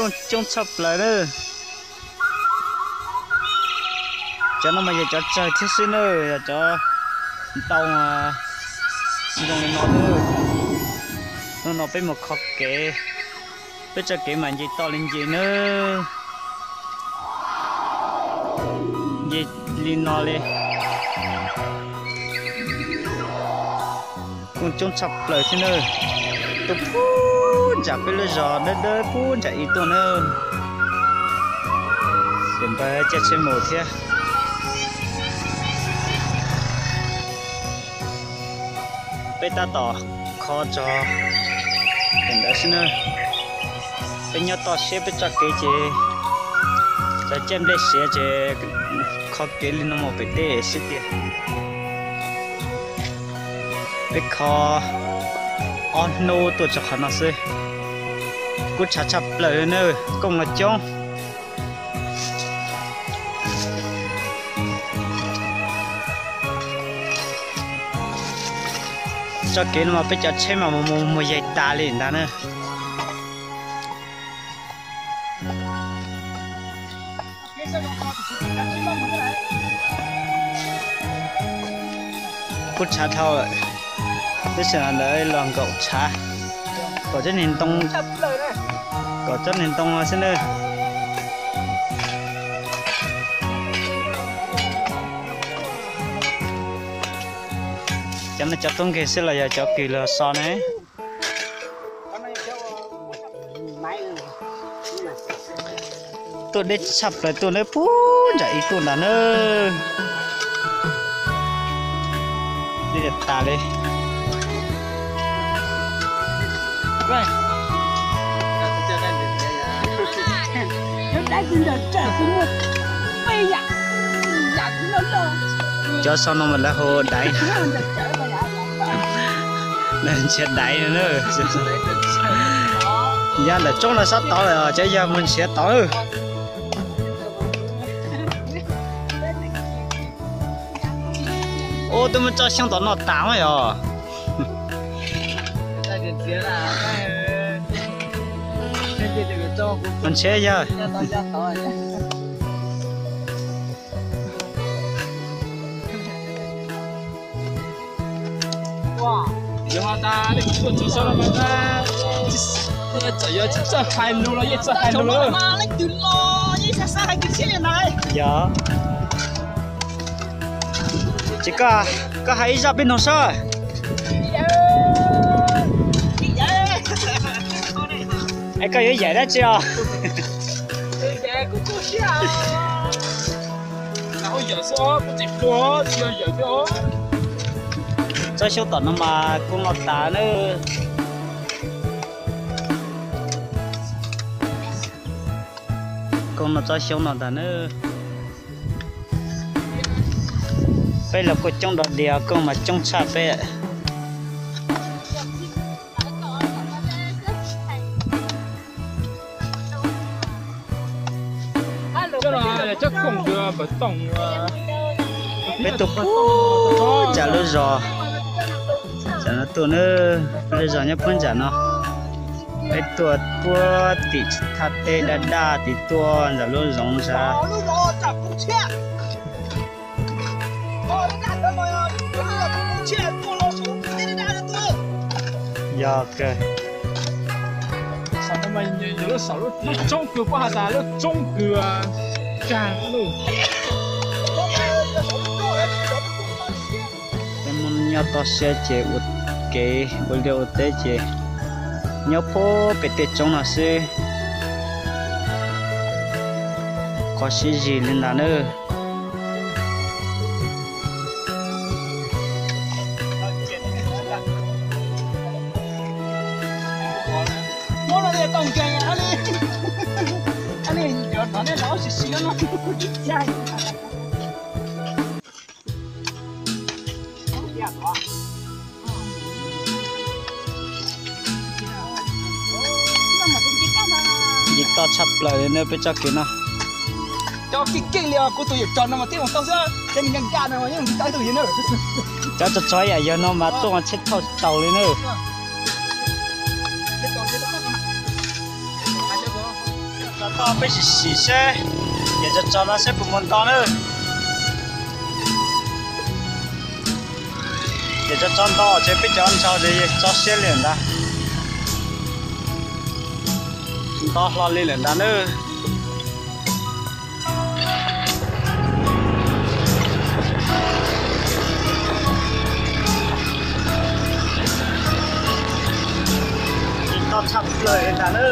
Coob tshaj plaws na. Cov no mas yog cov tsawg thiab xwb na, yog cov ntoo zoo li no na. Hnub no peb mus kho kev, peb txoj kev mas nce toj li nce na. Nce li no li. Kuj coob tshaj plaws thiab na. Tuaj puag ntsam peb lub zos dawb dawb puag ntsam ib tuaj na. Ces npawg caij tsheb mus thiab. Peb tab tom kho txog ntawd xwb na. Peb nyob toj siab peb txoj kev ces txawm caij nplej siav ces kho kev li no mus pem teb xwb tiag. Peb kho ob hnub tuaj txog qhov no xwb. Kuj tshav tshaj plaws na, kooj los coob. Txoj kev no mas peb cov tsheb mas mus mus yaig tas li ntag na. Kuj tshav dhau lawm, tab sis ntawd los nkaum tshav, kom tsob niag ntoo, kom tsob niag ntoo xwb na. Cov no cov tub nkeeg xwb los yog cov kws los so ne? Tuaj deb tshaj plaws tuaj na, puag nram ib tuaj ntag na. Deb tas li. Cov sau no mas lawv hu daiv, nrhiav daiv na. Yog ntawm tsoob no sab tod lawm, cov yog mus nrhiav tod. Ub, twb muab tsob xyoob tom no tas yog. Mus nrhiav yog. Yog tas leej twg tuaj txog sab no mas, txawm yog tsis txawj hais lus los yeej txawj hais lus lawm. Yog. Ces koj, koj hais ib zaj peb mloog saib. Es koj yuav yaim dab tsi os? Tsob xyoob tom no mas kuj no tas na. Kuj no tsob xyoob no tas na. Peb los kuj coob dog dig, kuj mas coob tshaj peb. Peb tuaj puag nram lub zos, tam no tuaj na, lub zos nyob puag nram no. Peb tuaj puag tim thaj teb daj daj tim tuaj nram lub zoov ntag. Yog kawg. Lub tsoob kws puab has tas lub tsoob kws kag lawm. Peb Hmoob nyob toj siab ces ua kev ua liaj ua teb ces nyob puag pem tej tsoob no xwb. Qhov sib zig li ntawd na. Nce toj tshaj plaws li na peb txoj kev no. Cov keej keej li os, kuv tus yawm cov no mas twb mus tau xwb, cov nkag nkag no mas yeej mus tsis tau ib tug yawg na. Cov txog txog yam yawg no mas tuaj tsheb thauj tsis taus li na. Peb sim sim seb, ces tso tso no seb puas mus nto na. Ces tso tso nto ces peb cov ntsaug ces tso siab li lawm ntag. Nto hlo li lawm ntag na. Nto tshaj plaws li ntag na.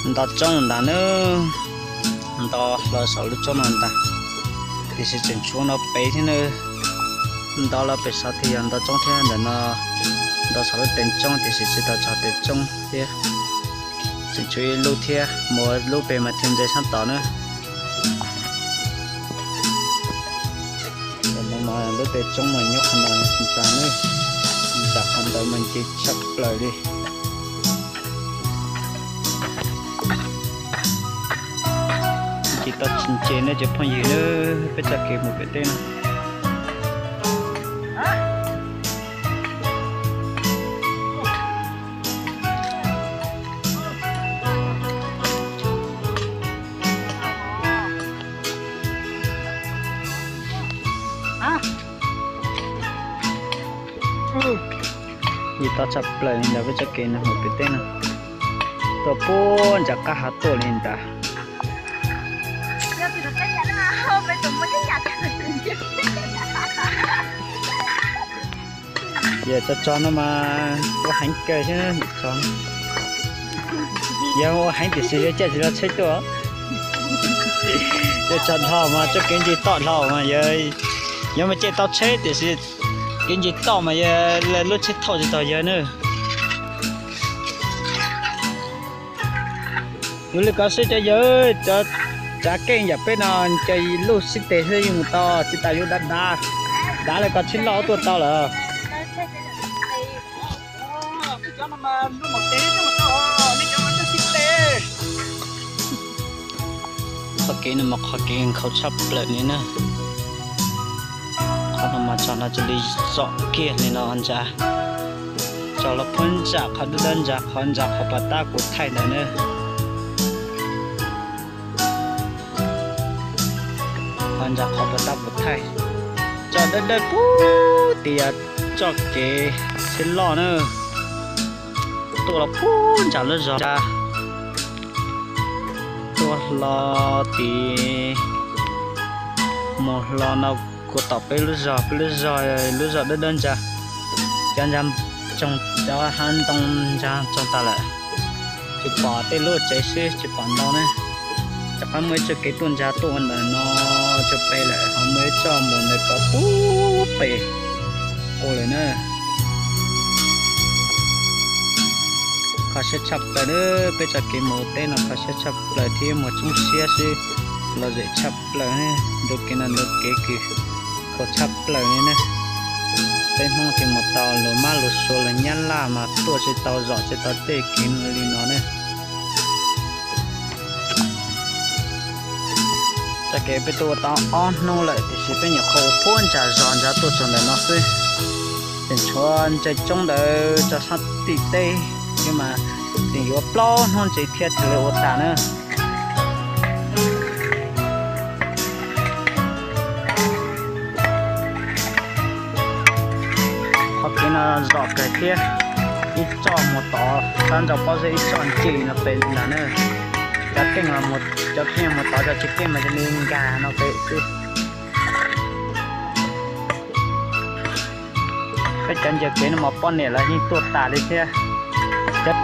Nto tsoob ntag na. Nto hlo saum lub tsoob no ntag. Tiam sis tseem tshuav no pem thiab na. Nto los pem saud thiaj yog nto tsoob thiab ntawm no. Nto saum lub tes tsoob tiam sis tsis tau txog tes tsoob thiab. Tseem tshuav ib lub thiab, mus lub pem mas thiaj ntse sab tod na. Tam no mas lub tes tsoob mas nyob qhov ntawd ntag na. Nram qhov ntawd mas ncig tshaj plaws li. Ncig tau tsis ncig nej cov phooj ywg na, peb txoj kev mus pem teb no. Ncig tau tshaj plaws li ntawd peb txoj kev no mus pem teb no. Tuaj puag nram qab hav tuaj li ntawd. Yog tso tso no mas ua heev kawg thiab. Yog ua heev tiam sis yog caij tsis tau tsheb tuaj. Yog tso dhau mas txoj kev ncig toj dhau mas yog, yog mas caij tau tsheb tiam sis kev ncig toj mas yog lub tsheb thauj tsis tau yawg na. Yus li ko xwb cov yawg, cov tsav keej yam peb no ces luj xib teg xwb yeej mus tau, tsis tas yus dav dav, dav li ko tsheb loj tuaj tau lawm. Qhov kev no mas qhov kev nkhaus tshaj plaws li na. Qhov no mas tso no cia li zom kiag li no ntsa. Tso los puag ntsam qhov dawb dawb ntsa, qhov ntsa qhov pas tab kuv thaij ntawd na. Qhov ntsa qhov pas tab kuv thaij. Tso dawb dawb puag tim txoj kev tsheb loj na. Tuaj los puag ntsam lub zos ntsa. Tuaj hlo tid mus hlo no kuv tom peb lub zos, peb lub zos, lub zos dawb dawb ntsa. Cov ntsa, cov hav ntoo ntsa tsoo tas lawm. Tsis pom tej lub tsev xwb tsis pom ntau ne. Rov qab muaj ib txoj kev tuaj ntsa tuaj ua ntawm no tso pem lawm ho muaj ib txoj mus ntawm ko puag pem ua lawm na. Kho siab tshaj plaws na, peb txoj kev mus teb no kho siab tshaj plaws thiab muaj tsoob siab xwb los zem tshaj plaws ne. Ntu kev no ntu kev kws kho tshaj plaws li ne. Peb Hmoob thiaj mus tau, luag mab luag suav luag nyab laj mas tuaj tsis tau zom tsis tau tej kev li no ne. Txoj kev peb tuaj ua tau ob hnub lawm tiam sis peb nyuam qhuav ua puag ntsag zos ntsa tuaj txog ntawm no xwb. Tseem tshuav ntsa tsoob ntawd tso sab tim teb, mas tseem yuav plaub hnub ntxiv thiab thiaj li ua tas na. Qhov kev no zom kawg thiab, ib txoj mus tod sab ntsa pob zeb, ib txoj nce no pem ntag na. Cov keej, cov keej mus tod, cov tsis keej mas cia li nkag no pem xwb. Peb cov ncaws kev no mas poj niam lawv yeej tuaj tas li thiab. Cov